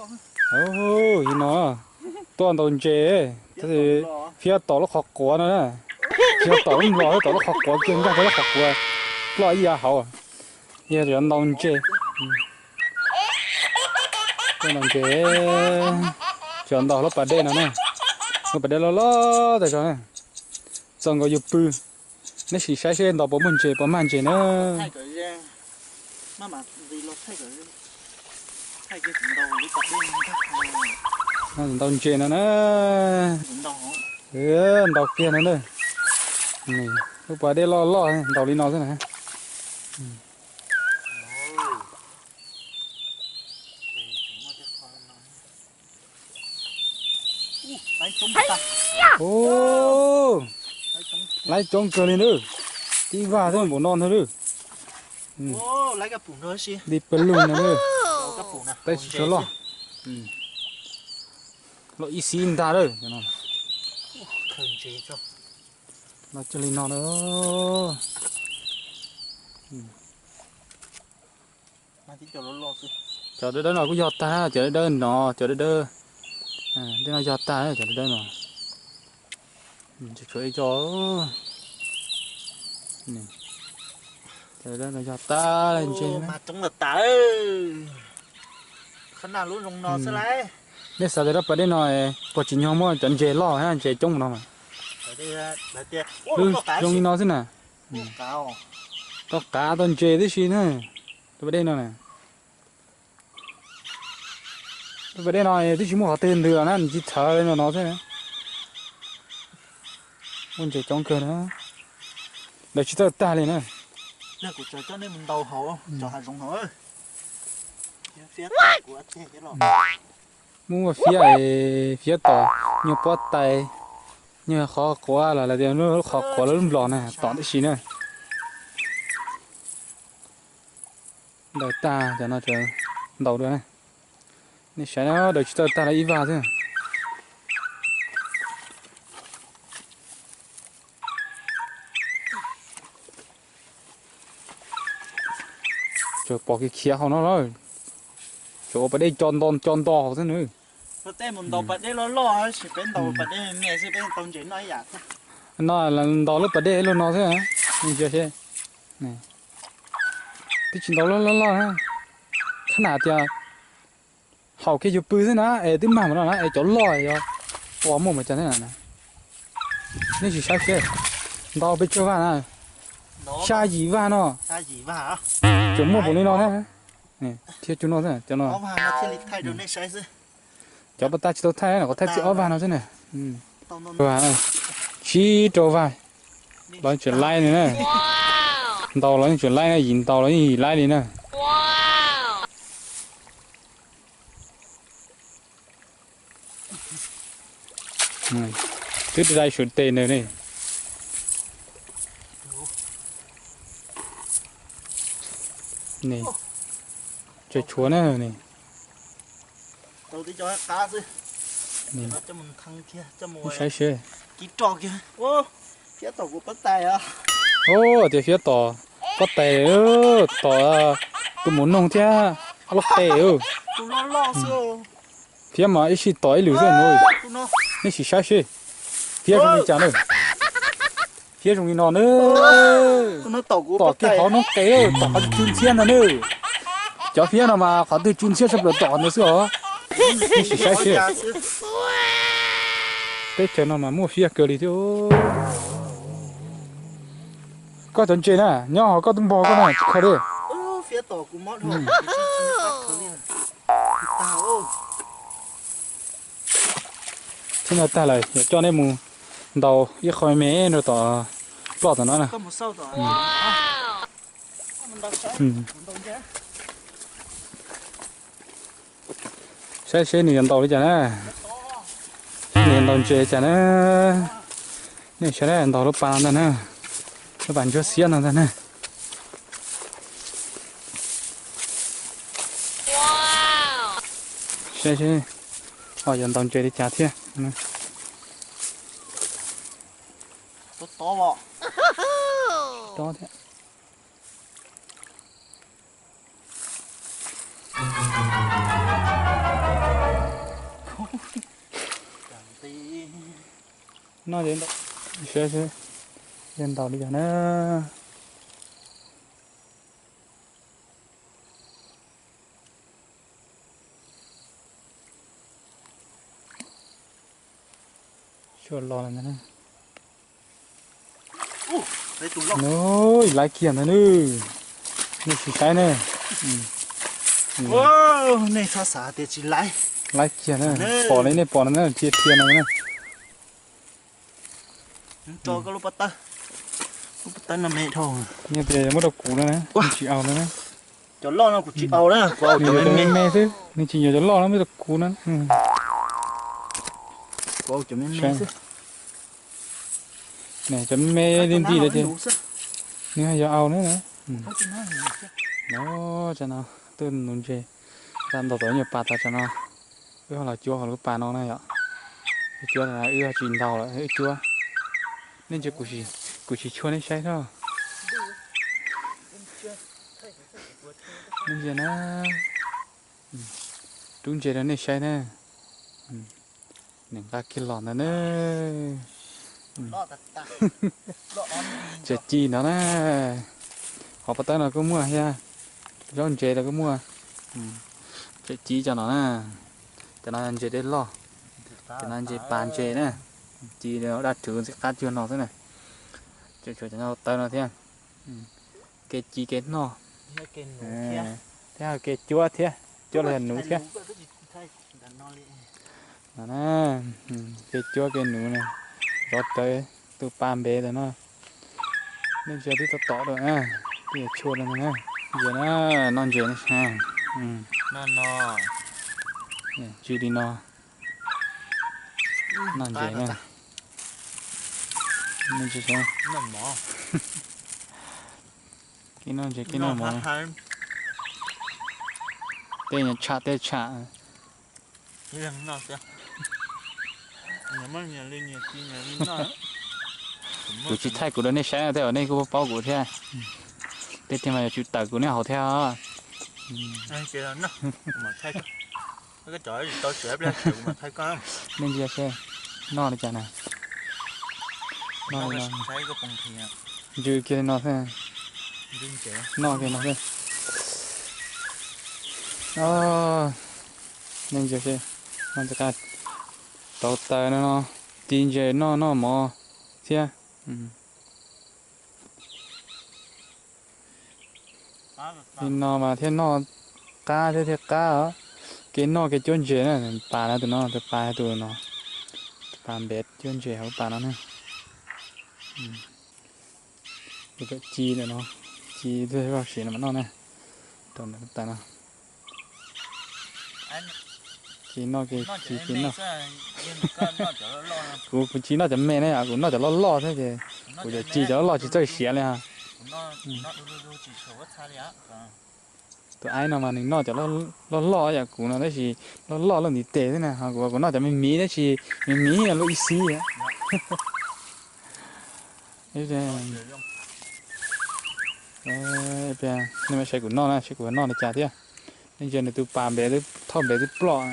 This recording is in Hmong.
Ub, no tuaj ntaus ntses, fiab tom lub qhov quav no na. Tsis yog tom lub nplog, tom lub qhov quav kiag, ncaj qhov lub qhov quav ploj ib yav hauv. Yog yuav ntaus ntses, tuaj ntaus ntses, tsis yog ntaus lub pas dej no na. Lub pas dej loj loj tas zog na, txaus nkaus yus pw. Neb sim saib seb ntaus puas muaj ntses, puas mag ntses na. Ntaus ntses no na. Ntaus kiag no na. Lub pas dej loj loj ntaus li no xwb na. Ub, laib coob kawg li na. Tib vaj xwb npaum no ntag lawm. Li pawg lug no na. Teb tsis tshua loj. Loj ib xib ntag lawm. Los cog li no na. Cov dawb dawb no kuj yog tag, cov dawb dawb no, cov dawb dawb, tej no yog tag, cov dawb dawb no. Tshuav ib co, cov dawb dawb no yog tag ntses. Nej xav tias lub pas dej no puas tsim nyog muaj cov ntses loj, ntses coob no mas. Lub zoo li no xwb na. Tau qav tau ntses tib si na. Lub pas dej no na. Lub pas dej no twb tsis muaj qhov twg ntws los na, nws tsis txhawv li no no xwb. Muaj ntses coob kawg na. Daws tsis txawj tag li na. Muaj fiab, fiab tom nyuag pob tais, nyuag qhov quav los lawv tias lub qhov quav lub nplog na tom tib si na. Daws tag cov no, ntaus dua na. Nej saib na, daws tsis txawj tag li ib vag xwb. Tsuas pom kiag khiav hauv no lawm. Tsuas ua pas dej co nto co nto hauv xwb nws. No lawv ntaus lub pas dej ib lub no xwb. Twb tsis ntaus loj loj loj na. Khab nam tias haum kiag yus pw xwb na es twb mag mus no na es cov loj yog ua muaj mas cas thiab na. Nej sim saib seb, ntaus pes tsawg vag na, xya yim vag no, tseem muaj npaum li no thiab. Thiab cov no, cov no, cov pas tag tsis tau thaij, qhov thaij txij ob vag no xwb na. Tsib rau vag los tseem laib li na. Ntaus los yeej tseem laib na, yim ntaus los yeej yim laib li na. Twb dai suav tes ntawd ne. Tseem tshuav na ne. Saib seb. Ub, tias fiab tom pob tais, tom tus maum noog thiab ob lub qe. Fiab mas ib sij tom ib lwm xwb. Nej sim saib seb, fiab zoo li cas na. Fiab zoo li no na. Tom kiag qhov noob qes, tom qhov tsw ntxhiab ntag na. Cov fiab no mas qhov twg tsw ntxhiab tshaj plaws tom ntawd xwb os. Nej sim saib seb. Teb chaws no mas muaj fiab kawg li thiab. Koj cov ntses na, nyob hauv koj twb npog koj na, tsis kho li. Tsis no tag lawm, yuav coj nej mus ntaus ib qho me me rau tom ploj tom no na. Saib seb nws yuav ntaus li cas na. Nws yuav ntaus ntses li cas na. Nej saib na, ntaus lub pas no ntag na. Lub pas ntsuab xiab no ntag na. Saib seb ho yuav ntaus ntses li cas thiab. Tob thiab. No, saib seb yog ntau li cas na. Tshuaj los lawm ntag na. Laiv kiag ntag na. Nej sim saib na. Nej txhob xav tias tsis laiv. Laiv kiag na. Pom li nej pom no na, dhia dhia no na. Tso koj lub pob tawb, lub pob tawb no me dhau. Nyiaj tes muab rau kuv no na, tsis au no na. Cov loj no kuv tsis au na, kuv au cov me me xwb, nws tsis nyiam cov loj no, muab rau kuv no. Kuv au cov me me xwb. Cov me me li nti lawm ces nws yuav au na. No, tsam no twb nuv ntses, ntau tau nyuag pas tas tsam no wb ho los cuab hauv lub pas no na yom. Wb cuab, wb tsis ntau lawm wb cuab. Nej ntsia kuv sim tshuaj nej saib thiab. Nej ntsia na, rub ntses rau nej saib na. Nws nqa kiag los ntag na. Tseem ci no na. Qhov pob tawb no kuj muaj thiab, zaub ntses los kuj muaj. Tseem ci cov no na. Cov no ntses dej loj, cov no ntses pas ntses na. Ci daj rhuv ntxim qab cuag no xwb na. Tseem tshuav cov no tawv no thiab. Kev ci kev noj thiab, kev cuab thiab, cuab los yog nuv thiab. No na, kev cuab kev nuv na, zov rawv tus pas npev ntawm no. Nej ntsia twb tom tom dua na, twb yuav tshuaj no na. Ntsia na, noj ntses na. Tsw li no. Noj ntses na. Kev noj ntses kev noj mov. Tej tsham tej tsham. Kuv tsis thaij kuv rau nej saib no tej zaum nej kuj paub kuv thiab. Tej tiag mas yuav tsum tawm kuv nej hauv thiab. Nej ntsia seb, noj li cas na. Noj li no, ntsw kiag li no xwb. Noj kiag no xwb. Nej ntsia seb, no ntxim qab rauv taws no, ci ntses noj noj mov thiab. Li no mas thiaj noj qab thiab thiaj qab os. Kev noj kev cuab ntses na, pas no tus no, tus pas tus no, tus pas npev cuab ntses hauv pas no na. Tus ci ntawm no, ci zoj siav no mas noj na. Rau ntawm tas no. Ci noj, ci ci noj. Kuv, kuv tsis noj cov me na, kuv noj cov loj loj thiab ces kuv cov ci cov loj loj tsis txawj siav li os. Tus aib no mas nws noj cov loj loj yam kuv no tab sis loj loj luaj ntiv tes xwb na, ho kuv, kuv noj cov me miv tab sis me miv luaj ib xib. Nej mam saib kuv noj na, saib kuv noj li cas thiab. Nej ntsia nws tus pas npev, thauj npev twb ploj.